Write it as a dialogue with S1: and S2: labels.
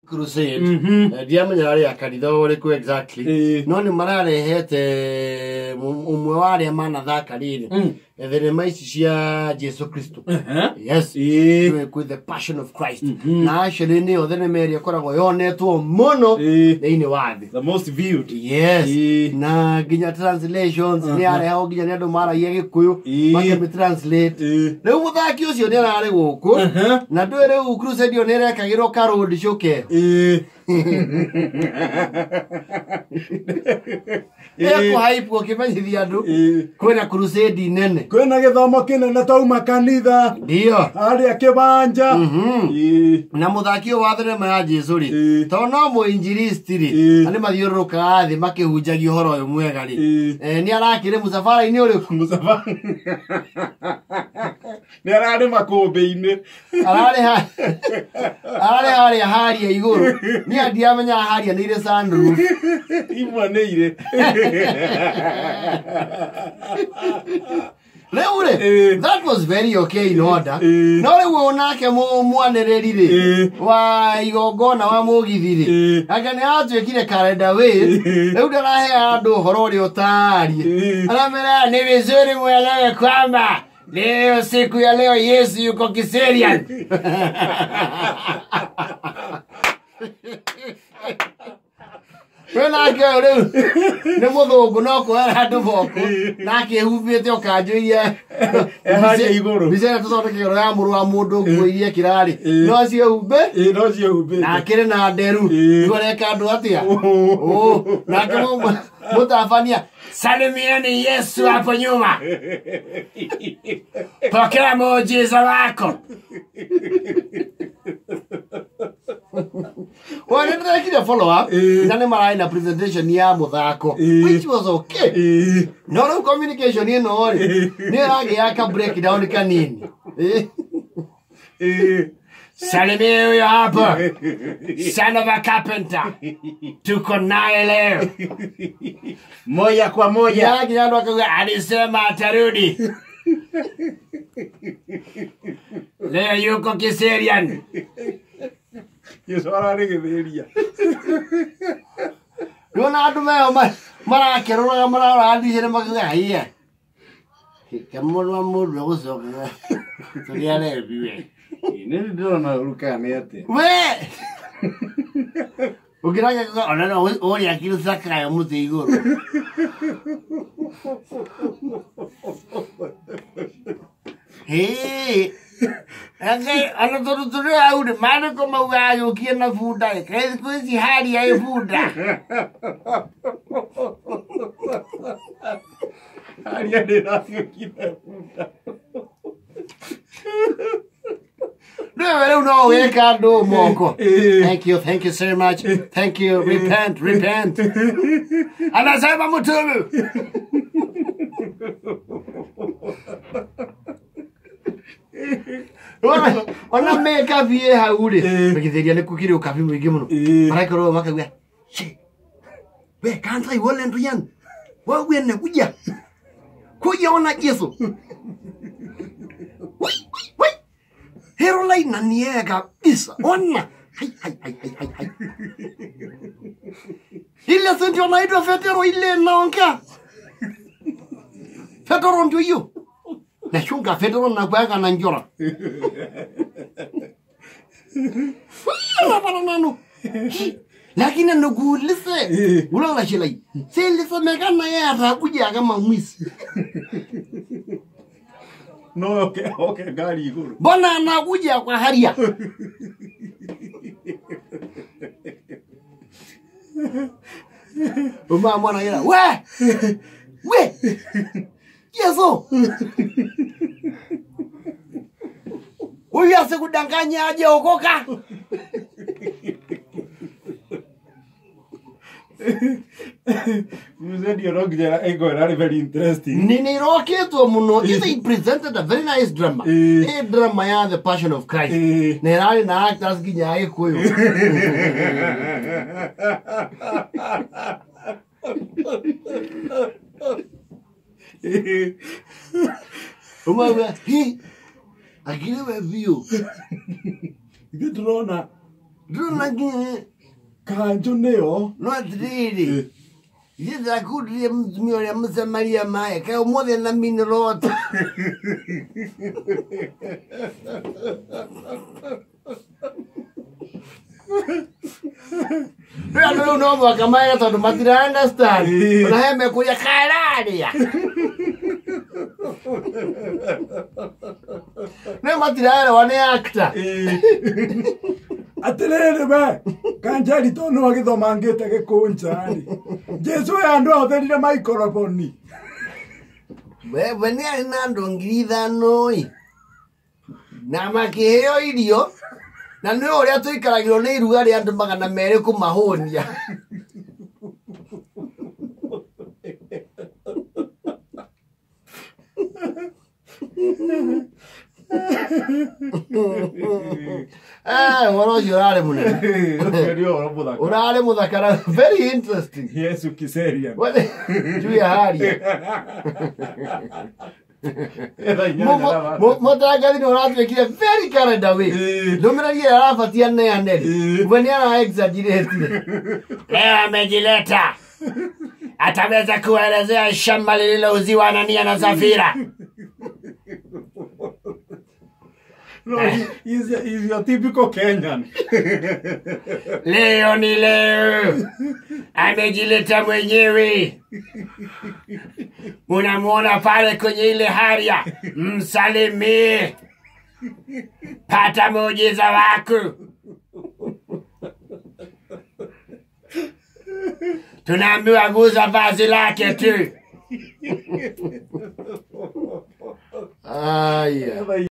S1: Crusade. Ndiamenya arĩ a kanitha ũrĩkũ exactly, no nĩ mararehete ũmwe wa arĩa manathaka rĩrĩ thenema ici cia Jesu Kristo. Yes. Kwĩ The Passion of Christ, na actually nĩyo thenema ĩrĩa ĩkoragwo yonetwo mũno thĩinĩ wa thĩ.
S2: The most viewed.
S1: Yes. Na nginya translations nĩ arehagwo nginya nĩ andũ maragia Gĩkũyũ, makĩmĩ translate. Rĩu mũthaki ũcio nĩ ararĩ gũkũ, na ndũĩ rĩu crusade ĩyo nĩ ĩrekagĩrwo ka road show keho. Ĩkũhaipwo ũkĩmenyithia andũ kwĩna crusade nene.
S2: Kwĩna gĩthomo kĩnene tauma kanitha.
S1: Ndio.
S2: Harĩa kĩbanja.
S1: Na mũthaki ũyũ wa thenema ya Jesu rĩ, tondũ no mũinjilisti rĩ, na nĩ mathiũrũrũkaga thĩ makĩhunjagia ũhoro ũyũ mwega rĩ, nĩ arakĩrĩ mũcabara-inĩ ũrĩkũ?
S2: Mũcabara nĩ ararĩ makũmbĩ-inĩ.
S1: Ararĩ ararĩ harĩa haria igũrũ. Niĩ ndiamenyaga haria nĩ irĩ sunroof.
S2: Imwe nĩ irĩ.
S1: Rĩu rĩ, that was very okay in order, no rĩu ũyũ nake mwanĩrĩri rĩ, wa igongona wa mũgithi rĩ, anga nĩ aratuĩkire carried away. Rĩu ndarahe andũ ũhoro ũrĩa ũtariĩ. Aramera ni vizuri mwelewe kwamba leo, siku ya leo, Yesu yuko Kiserian. We nake ũyũ rĩu nĩ mũthũngũ, no kuoera andũ moko na akĩhumbĩte o kanjũ iria
S2: Harĩa igũrũ.
S1: Mbica ĩrĩa tũthondekagĩrwo ya mũrũ wa mũndũ, nguo iria kĩrarĩ no ciĩhumbe.
S2: No ciĩhumbĩte.
S1: Na akĩrĩ na nderu. Rĩu areka andũ atĩa? Oh, nake mũtabania, salimieni Yesu hapo nyuma, pokea muujiza wako. Well, nĩ ndĩrekire follow up, na nĩ mararĩ na presentation ya mũthako, which was okay, no rĩu communication ĩno rĩ, nĩ ĩragĩa ka breakdown kanini. Salimia huyo hapo, son of a carpenter, tuko naye leo.
S2: Moja kwa moja.
S1: Ya nginya andũ akauga alisema atarudi, leo yuko Kiserian.
S2: Jesu ararĩ gĩthĩria.
S1: Ndona andũ meo marakĩrũraga mararora ndicĩrĩ makiuga haiya kamũndũ wa mũndũ egũcoka tũrĩa arebi we.
S2: Nĩ ndĩrona ũru kana nĩ atĩa.
S1: We ũngĩraga ona no ũrĩa akĩrũcakayo mũtĩ igũrũ. Hĩ ona tondũ tũrĩ hau rĩ, maandĩko maugaga agĩũkie na bunda ĩ, kaĩ thikũ ici haria ĩ bunda?
S2: Harĩa ndĩraciũkire bunda.
S1: Rĩu rĩu no ũgĩka andũ moko. Thank you, thank you so much. Thank you. Repent, repent. Anasema mtume. Ona mekabi ĩ hau rĩ, gĩthĩria nĩ kũkĩrĩ ũkabi mũingĩ mũno. Marakorwo makauga, "Shi, we kansa iwole nduyan wewe ne kuja kuja ona Yesu. Wai, wai, wai. Hero laina ni yeye kabisa. Ona. Hai, hai, hai, hai, hai, hai. Ile si ndio naitwa Fetero ile naongea. Fetero ndio hiyo. Nachunga Fetero na kuweka na njora. Hapana nano. Lakini nikuulize, unaona shilai. Si ilisemekana yeye atakuja kama mwizi?
S2: No oke ngari igũrũ.
S1: Mbona anakuja kwa haria? Uma mwana yera, we! We! Yesu! Huyu asikudanganya aje okoka.
S2: Crusade ĩyo no ĩngorwo ĩrarĩ very interesting.
S1: Nini roketwo muno. They presented a very nice drama. A drama ya The Passion of Christ. Na ĩrarĩ na actors nginya a Gĩkũyũ. Umauga, hi, akĩrĩ we biũ.
S2: Ithuĩ tũrona
S1: Ndũrona nginya
S2: Kanjũ nĩyo.
S1: No atĩrĩrĩ, ithuĩ ndĩrakundirie mũtumia ũrĩa mũsamaria maĩ kaĩ ũmũthĩ na mineral water. Rĩu andũ rĩu no mũhaka maere tondũ matira understand. Ona he mekũria kararĩa. Rĩu matiraerewa nĩ actor.
S2: Atĩrĩrĩ we, Kanjeri tondũ nĩ wagĩthomangĩte gĩkũnja-rĩ, Jesũ we andũ ahũthĩrire maikoroboni.
S1: We nĩ arĩ na andũ 5,000 ĩ na makĩheo irio na nĩ ũrĩa tũikaragĩrwo nĩ iruga rĩa andũ 200 kũmahũnia. Ũhoro ũcio ũrarĩ mũnene.
S2: Ũcio nĩ ũhoro mũthaka.
S1: Ũrarĩ mũthaka na very interesting.
S2: Yesu Kiserian.
S1: Juu ya haria.
S2: Thaa inyanya na ba-
S1: Mũtangathi nĩ ũratuĩkire very carried away. Ndũmĩrĩri ĩrĩa arabatia neaneri. We nĩ ara exaggerate. Leo amejileta. Ataweza kuelezea shamba lililouziwa Anania na Safira.
S2: No, he's your typical Kenyan.
S1: Leo ni leo, amejileta mwenyewe. Unamwona pale kwenye ile haria, msalimie, pata muujiza wako. Tunaambiwa guza vazi lake tu. Aya.